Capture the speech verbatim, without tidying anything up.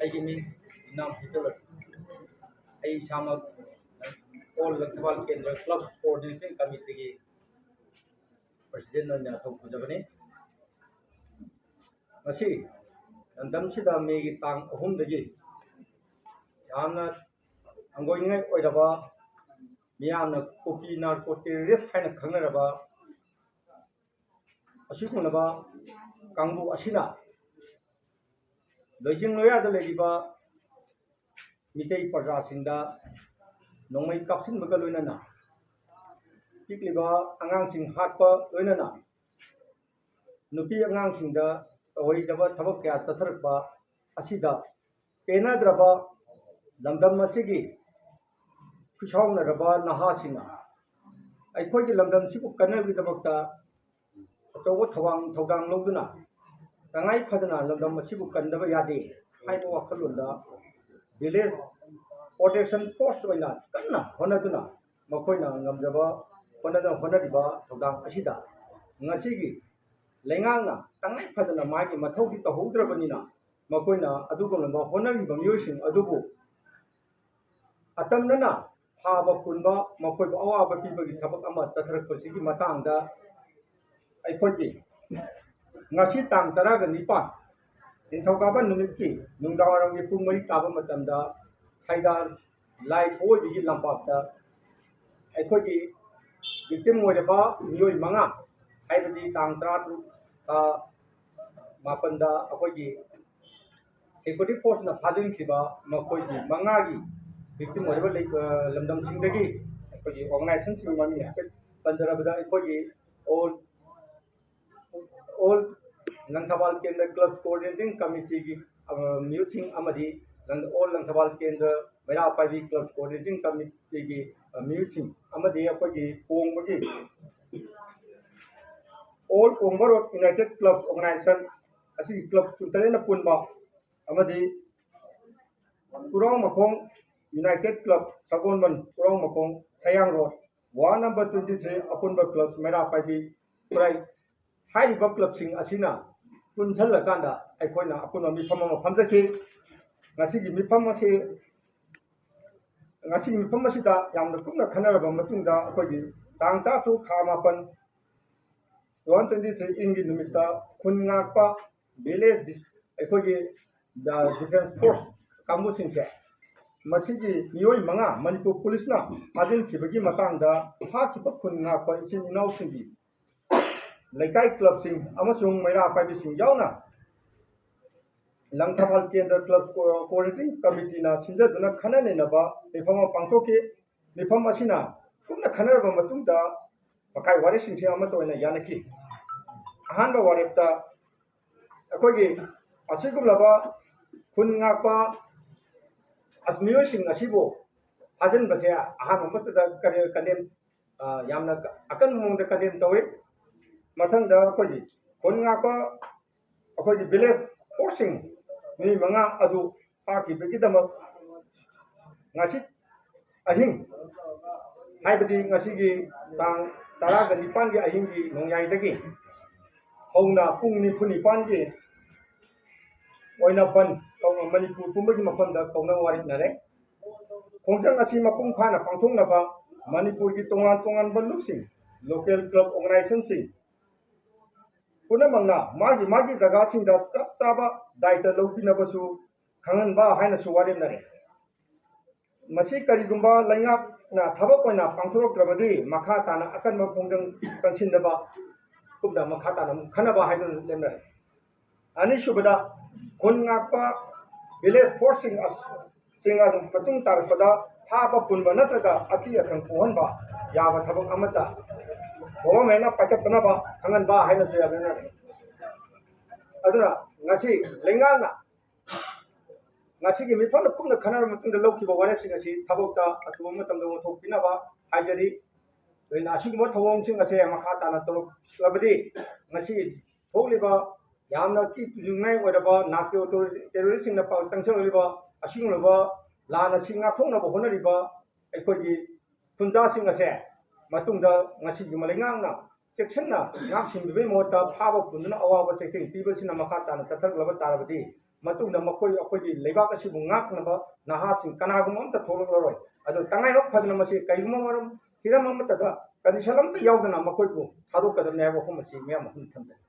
ꯑꯩꯒꯤ ꯃꯤꯡ ꯏꯅꯥꯝ ꯍꯤꯇꯂꯔ꯫ ꯑꯩ ꯏꯁꯥꯃꯛ ꯑꯣꯜ ꯂꯪꯊꯕꯥꯜ ꯀꯦꯟꯗ꯭ꯔ ꯀ꯭ꯂꯕ ꯀꯣꯑꯣꯔꯗꯤꯅꯦꯇꯤꯡ ꯀꯃꯤꯇꯤꯒꯤ ꯄ꯭ꯔꯁꯤꯗꯦꯟ ꯑꯣꯏꯅ ꯊꯧ ꯄꯨꯖꯕꯅꯤ꯫ ꯉꯁꯤ ꯂꯝꯗꯝꯁꯤꯗ ꯃꯦꯒꯤ ꯇꯥꯡ ꯑꯍꯨꯝꯗꯒꯤ ꯌꯥꯝꯅ ꯍꯪꯒꯣꯏꯅꯤꯡꯉꯥꯏ ꯑꯣꯏꯔꯕ, ꯃꯤꯌꯥꯝꯅ ꯀꯨꯀꯤ ꯅꯥꯔꯀꯣ ꯇꯦꯔꯣꯔꯤꯁ ꯍꯥꯏꯅ ꯈꯪꯅꯔꯕ ꯑꯁꯤꯒꯨꯝꯂꯕ ꯀꯥꯡꯕꯨ ꯑꯁꯤꯅ ꯂꯣꯏꯖꯤꯡ ꯂꯣꯌꯥꯗ ꯂꯩꯔꯤꯕ ꯃꯤꯇꯩ ꯄ꯭ꯔꯖꯥꯁꯤꯡꯗ ꯅꯣꯡꯃꯩ ꯀꯥꯞꯁꯤꯟꯕꯒ ꯂꯣꯏꯅꯅ ꯄꯤꯛꯂꯤꯕ ꯑꯉꯥꯡꯁꯤꯡ ꯍꯥꯠꯄ ꯂꯣꯏꯅꯅ ꯅꯨꯄꯤ ꯑꯉꯥꯡꯁꯤꯡꯗ ꯑꯣꯏꯗꯕ ꯊꯕꯛ ꯀꯌꯥ ꯆꯠꯊꯔꯛꯄ ꯑꯁꯤꯗ ꯄꯦꯟꯅꯗ꯭ꯔꯕ ꯂꯝꯗꯝ ꯑꯁꯤꯒꯤ ꯈꯨꯁꯥꯎꯅꯔꯕ ꯅꯍꯥꯁꯤꯡꯅ ꯑꯩꯈꯣꯏꯒꯤ ꯂꯝꯗꯝꯁꯤꯕꯨ ꯀꯟꯅꯕꯒꯤꯗꯃꯛꯇ ꯑꯆꯧꯕ ꯊꯧꯗꯥꯡ ꯊꯧꯗꯥꯡ ꯂꯧꯗꯨꯅ ꯇꯉꯥꯏ ꯐꯗꯅ ꯂꯝꯗꯝ ꯑꯁꯤꯕꯨ ꯀꯟꯗꯕ ꯌꯥꯗꯦ ꯍꯥꯏꯕ ꯋꯥꯈꯜꯂꯣꯟꯗ ꯚꯤꯂꯦꯖ ꯄ꯭ꯔꯣꯇꯦꯛꯁꯟ ꯐꯣꯔꯁ ꯑꯣꯏꯅ ꯀꯟꯅ ꯍꯣꯠꯅꯗꯨꯅ ꯃꯈꯣꯏꯅ ꯉꯝꯖꯕ ꯍꯣꯠꯅꯗꯨꯅ ꯍꯣꯠꯅꯔꯤꯕ ꯊꯧꯗꯥꯡ ꯑꯁꯤꯗ ꯉꯁꯤꯒꯤ ꯂꯩꯉꯥꯛꯅ ꯇꯉꯥꯏ ꯐꯗꯅ ꯃꯥꯒꯤ ꯃꯊꯧꯗꯤ ꯇꯧꯍꯧꯗ꯭ꯔꯕꯅꯤꯅ ꯃꯈꯣꯏꯅ ꯑꯗꯨꯒꯨꯝꯂꯕ ꯍꯣꯠꯅꯔꯤꯕ ꯃꯤꯑꯣꯏꯁꯤꯡ ꯑꯗꯨꯕꯨ ꯑꯇꯝꯅꯅ ꯐꯥꯕ ꯄꯨꯟꯕ ꯃꯈꯣꯏꯕꯨ ꯑꯋꯥꯕ ꯄꯤꯕꯒꯤ ꯊꯕꯛ ꯑꯃ ꯆꯠꯊꯔꯛꯄꯁꯤꯒꯤ ꯃꯇꯥꯡꯗ ꯑꯩꯈꯣꯏꯒꯤ ꯉꯁꯤ ꯇꯥꯡ ꯇꯔꯥꯒ ꯅꯤꯄꯥꯟ ꯅꯤꯡꯊꯧꯀꯥꯕ ꯅꯨꯃꯤꯠꯀꯤ ꯅꯨꯡꯗꯥꯡꯋꯥꯏꯔꯝꯒꯤ ꯄꯨꯡ ꯃꯔꯤ ꯇꯥꯕ ꯃꯇꯝꯗ ꯁꯩꯗꯥꯜ ꯂꯥꯏ ꯊꯧꯑꯣꯏꯕꯤꯒꯤ ꯂꯝꯄꯥꯛꯇ ꯑꯩꯈꯣꯏꯒꯤ ꯚꯤꯛꯇꯤꯝ ꯑꯣꯏꯔꯕ ꯃꯤꯑꯣꯏ ꯃꯉꯥ, ꯍꯥꯏꯕꯗꯤ ꯇꯥꯡ ꯇꯔꯥꯇꯔꯨꯛ ꯊꯥ ꯃꯥꯄꯟꯗ ꯑꯩꯈꯣꯏꯒꯤ ꯁꯦꯀ꯭ꯌꯨꯔꯤꯇꯤ ꯐꯣꯔꯁꯅ ꯐꯥꯖꯤꯟꯈꯤꯕ ꯃꯈꯣꯏꯒꯤ ꯃꯉꯥꯒꯤ ꯚꯤꯛꯇꯤꯝ ꯑꯣꯏꯔꯤꯕ ꯂꯩ-, ꯑ, ꯂꯝꯗꯝꯁꯤꯡꯗꯒꯤ ꯑꯩꯈꯣꯏꯒꯤ ꯑꯣꯔꯒꯅꯥꯏꯖꯦꯁꯟꯁꯤꯡꯒꯤ ꯃꯃꯤꯡ ꯍꯥꯏꯐꯦꯠ ꯄꯟꯖꯔꯕꯗ ꯑꯩꯈꯣꯏꯒꯤ ꯑꯣꯜ, ꯑꯣꯜ ꯂꯪꯊꯕꯥꯜ ꯀꯦꯟꯗ꯭ꯔ ꯀ꯭ꯂꯕ ꯀꯣꯑꯣꯔꯗꯤꯅꯦꯇꯤꯡ ꯀꯃꯤꯇꯤꯒꯤ, ꯑ, ꯃꯤꯍꯨꯠꯁꯤꯡ ꯑꯃꯗꯤ ꯂꯪ-, ꯑꯣꯜ ꯂꯪꯊꯕꯥꯜ ꯀꯦꯟꯗ꯭ꯔ ꯃꯩꯔꯥ ꯄꯥꯏꯕꯤ ꯀ꯭ꯂꯕ ꯀꯣꯑꯣꯔꯗꯤꯅꯦꯇꯤꯡ ꯀꯃꯤꯇꯤꯒꯤ, ꯑ, ꯃꯤꯍꯨꯠꯁꯤꯡ ꯑꯃꯗꯤ ꯑꯩꯈꯣꯏꯒꯤ ꯀꯣꯡꯕꯒꯤ all Kongba road united club organisation ꯑꯁꯤꯒꯤ ꯀ꯭ꯂꯕ ꯀꯨꯟꯇꯔꯦꯠꯅ ꯄꯨꯟꯕ ꯑꯃꯗꯤ Purao Makhong united club Sagolband Purao Makhong Sayang road ward number twenty three ꯑꯄꯨꯟꯕ ꯀ꯭ꯂꯕ ꯃꯩꯔꯥ ꯄꯥꯏꯕꯤ ꯈꯨꯔꯥꯏ ꯍꯥꯏꯔꯤꯕ ꯀ꯭ꯂꯕꯁꯤꯡ ꯑꯁꯤꯅ ꯄꯨꯟꯁꯤꯜꯂꯀꯥꯟꯗ ꯑꯩꯈꯣꯏꯅ ꯑꯄꯨꯟꯕ ꯃꯤꯐꯝ ꯑꯃ ꯐꯝꯖꯈꯤ꯫ ꯉꯁꯤꯒꯤ ꯃꯤꯐꯝ ꯑꯁꯤ, ꯉꯁꯤꯒꯤ ꯃꯤꯐꯝ ꯑꯁꯤꯗ ꯌꯥꯝꯅ ꯀꯨꯞꯅ ꯈꯟꯅꯔꯕ ꯃꯇꯨꯡꯗ, ꯑꯩꯈꯣꯏꯒꯤ ꯇꯥꯡ ꯇꯔꯥꯇꯔꯨꯛ ꯊꯥ ꯃꯥꯄꯟ, two thousand twenty three ꯏꯪꯒꯤ ꯅꯨꯃꯤꯠꯇ ꯈꯨꯟ ꯉꯥꯛꯄ village dis-, ꯑꯩꯈꯣꯏꯒꯤ, ꯑ, defence force ꯀꯥꯡꯕꯨꯁꯤꯡꯁꯦ, ꯃꯁꯤꯒꯤ ꯃꯤꯑꯣꯏ ꯃꯉꯥ ꯃꯅꯤꯄꯨꯔ ꯄꯨꯂꯤꯁꯅ ꯐꯥꯖꯤꯟꯈꯤꯕꯒꯤ ꯃꯇꯥꯡꯗ ꯐꯥꯈꯤꯕ ꯈꯨꯟ ꯉꯥꯛꯄ ꯏꯆꯤꯟ ꯏꯅꯥꯎꯁꯤꯡꯒꯤ ꯂꯩꯀꯥꯏ clubꯁꯤꯡ ꯑꯃꯁꯨꯡ ꯃꯩꯔꯥ ꯄꯥꯏꯕꯤꯁꯤꯡ ꯌꯥꯎꯅ ꯂꯪꯊꯕꯥꯜ ꯀꯦꯟꯗ꯭ꯔ club co-, coordinating committeeꯅ ꯁꯤꯟꯖꯗꯨꯅ ꯈꯟꯅ ꯅꯩꯅꯕ ꯃꯤꯐꯝ ꯑꯃ ꯄꯥꯡꯊꯣꯛꯈꯤ꯫ ꯃꯤꯐꯝ ꯑꯁꯤꯅ ꯀꯨꯞꯅ ꯈꯟꯅꯔꯕ ꯃꯇꯨꯡꯗ ꯃꯈꯥꯏ ꯋꯥꯔꯤꯁꯤꯡꯁꯤ ꯑꯃꯠꯇ ꯑꯣꯏꯅ ꯌꯥꯅꯈꯤ꯫ ꯑꯍꯥꯟꯕ ꯋꯥꯔꯦꯞꯇ ꯑꯩꯈꯣꯏꯒꯤ ꯑꯁꯤꯒꯨꯝꯂꯕ ꯈꯨꯟ ꯉꯥꯛꯄ ꯑꯁ-, ꯃꯤꯑꯣꯏꯁꯤꯡ ꯑꯁꯤꯕꯨ ꯐꯥꯖꯤꯟꯕꯁꯦ ꯑꯍꯥꯟꯕ ꯃꯛꯇꯗ ꯀꯔꯦ-, condemn, ꯑ, ꯌꯥꯝꯅ ꯑꯀꯟꯕ ꯃꯑꯣꯡꯗ condemn ꯇꯧꯏ꯫ ꯃꯊꯪꯗ ꯑꯩꯈꯣꯏꯒꯤ ꯈꯨꯟ ꯉꯥꯛꯄ ꯑꯩꯈꯣꯏꯒꯤ village forceꯁꯤꯡ ꯃꯤ ꯃꯉꯥ ꯑꯗꯨ ꯐꯥꯈꯤꯕꯒꯤꯗꯃꯛ ꯉꯁꯤ ꯑꯍꯤꯡ, ꯍꯥꯏꯕꯗꯤ ꯉꯁꯤꯒꯤ ꯇꯥꯡ ꯇꯔꯥꯒ ꯅꯤꯄꯥꯟꯒꯤ ꯑꯍꯤꯡꯒꯤ ꯅꯣꯡꯌꯥꯏꯗꯒꯤ ꯍꯧꯅ ꯄꯨꯡ ꯅꯤꯐꯨ ꯅꯤꯄꯥꯟꯒꯤ ꯑꯣꯏꯅ ꯕꯟ ꯇꯧꯅ ꯃꯅꯤꯄꯨꯔ ꯄꯨꯝꯕꯒꯤ ꯃꯐꯝꯗ ꯀꯧꯅ ꯋꯥꯔꯦꯞꯅꯔꯦ꯫ ꯈꯣꯡꯖꯪ ꯑꯁꯤ ꯃꯄꯨꯡ ꯐꯥꯅ ꯄꯥꯡꯊꯣꯛꯅꯕ ꯃꯅꯤꯄꯨꯔꯒꯤ ꯇꯣꯉꯥꯟ ꯇꯣꯉꯥꯟꯕ ꯂꯨꯞꯁꯤꯡ, local club organizationꯁꯤꯡ ꯄꯨꯝꯅꯃꯛꯅ ꯃꯥꯒꯤ ꯃꯥꯒꯤ ꯖꯒꯥꯁꯤꯡꯗ ꯆꯞ ꯆꯥꯕ ꯗꯥꯏꯇ ꯂꯧꯕꯤꯅꯕꯁꯨ ꯈꯪꯍꯟꯕ ꯍꯥꯏꯅꯁꯨ ꯋꯥꯔꯦꯞꯅꯔꯦ꯫ ꯃꯁꯤ ꯀꯔꯤꯒꯨꯝꯕ ꯂꯩꯉꯥꯛꯅ ꯊꯕꯛ ꯑꯣꯏꯅ ꯄꯥꯡꯊꯣꯔꯛꯇ꯭ꯔꯕꯗꯤ ꯃꯈꯥ ꯇꯥꯅ ꯑꯀꯟꯕ ꯈꯣꯡꯖꯪ ꯆꯪꯁꯤꯟꯅꯕ ꯀꯨꯞꯅ ꯃꯈꯥ ꯇꯥꯅ ꯑꯃꯨꯛ ꯈꯟꯅꯕ ꯍꯥꯏꯗꯨꯅ ꯂꯦꯞꯅꯔꯦ꯫ ꯑꯅꯤꯁꯨꯕꯗ, ꯈꯨꯟ ꯉꯥꯛꯄ village forceꯁꯤꯡ ꯑꯁ-, ꯁꯤꯡ ꯑꯗꯨ ꯃꯇꯨꯡ ꯇꯥꯔꯛꯄꯗ ꯐꯥꯕ ꯄꯨꯟꯕ ꯅꯠꯇ꯭ꯔꯒ ꯑꯀꯤ ꯑꯈꯪ ꯄꯣꯛꯍꯟꯕ ꯌꯥꯕ ꯊꯕꯛ ꯑꯃꯠꯇ governmentꯅ ꯄꯥꯏꯈꯠꯇꯅꯕ ꯈꯪꯍꯟꯕ ꯍꯥꯏꯅꯁꯨ ꯌꯥꯅꯔꯦ꯫ ꯑꯗꯨꯅ ꯉꯁꯤ ꯂꯩꯉꯥꯛꯅ ꯉꯁꯤꯒꯤ ꯃꯤꯐꯝꯗ ꯀꯨꯞꯅ ꯈꯟꯅꯔꯕ ꯃꯇꯨꯡꯗ ꯂꯧꯈꯤꯕ ꯋꯥꯔꯦꯞꯁꯤꯡ ꯑꯁꯤ ꯊꯕꯛꯇ ꯑꯊꯨꯕ ꯃꯇꯝꯗ ꯑꯣꯟꯊꯣꯛꯄꯤꯅꯕ ꯍꯥꯏꯖꯔꯤ꯫ ꯑꯗꯨꯅ ꯑꯁꯤꯒꯨꯝꯕ ꯊꯧꯑꯣꯡꯁꯤꯡ ꯑꯁꯦ ꯃꯈꯥ ꯇꯥꯅ ꯇꯧꯔꯛꯂꯕꯗꯤ ꯉꯁꯤ ꯊꯣꯛꯂꯤꯕ ꯌꯥꯝꯅ ꯀꯤ ꯇꯨꯖꯨꯡꯅꯤꯡꯉꯥꯏ ꯑꯣꯏꯔꯕ narco terroristꯁꯤꯡꯅ ꯄꯥꯛ ꯆꯪꯁꯤꯜꯂꯛꯂꯤꯕ ꯑꯁꯤꯒꯨꯝꯂꯕ ꯂꯥꯟ ꯑꯁꯤ ꯉꯥꯛꯊꯣꯛꯅꯕ ꯍꯣꯠꯅꯔꯤꯕ ꯑꯩꯈꯣꯏꯒꯤ ꯈꯨꯟꯖꯥꯁꯤꯡ ꯑꯁꯦ ꯃꯇꯨꯡꯗ ꯉꯁꯤꯒꯤ ꯂꯩꯉꯥꯛꯅ ꯆꯦꯛꯁꯤꯟꯅ ꯉꯥꯛ ꯁꯦꯟꯕꯤꯕꯒꯤ ꯃꯍꯨꯠꯇ ꯐꯥꯕ ꯄꯨꯟꯗꯨꯅ ꯑꯋꯥꯕ ꯆꯩꯊꯦꯡ ꯄꯤꯕꯁꯤꯅ ꯃꯈꯥ ꯇꯥꯅ ꯆꯠꯊꯔꯛꯂꯕ ꯇꯥꯔꯕꯗꯤ ꯃꯇꯨꯡꯗ ꯃꯈꯣꯏ ꯑꯩꯈꯣꯏꯒꯤ ꯂꯩꯕꯥꯛ ꯑꯁꯤꯕꯨ ꯉꯥꯛꯅꯕ ꯅꯍꯥꯁꯤꯡ ꯀꯅꯥꯒꯨꯝꯕ ꯑꯃꯠꯇ ꯊꯣꯛꯂꯛꯂꯔꯣꯏ꯫ ꯑꯗꯨ ꯇꯉꯥꯏꯐ ꯐꯗꯅ ꯃꯁꯤ ꯀꯔꯤꯒꯨꯝꯕ ꯃꯔꯝ ꯍꯤꯔꯝ ꯑꯃꯠꯇꯗ ꯀꯟꯗꯤꯁꯟ ꯑꯃꯠꯇ ꯌꯥꯎꯗꯅ ꯃꯈꯣꯏꯕꯨ ꯊꯥꯗꯣꯛꯀꯗꯕꯅꯤ ꯍꯥꯏꯕ ꯋꯥꯐꯝ ꯑꯁꯤ ꯃꯤꯌꯥꯝ ꯃꯐꯝꯗ ꯊꯝꯖꯔꯤ꯫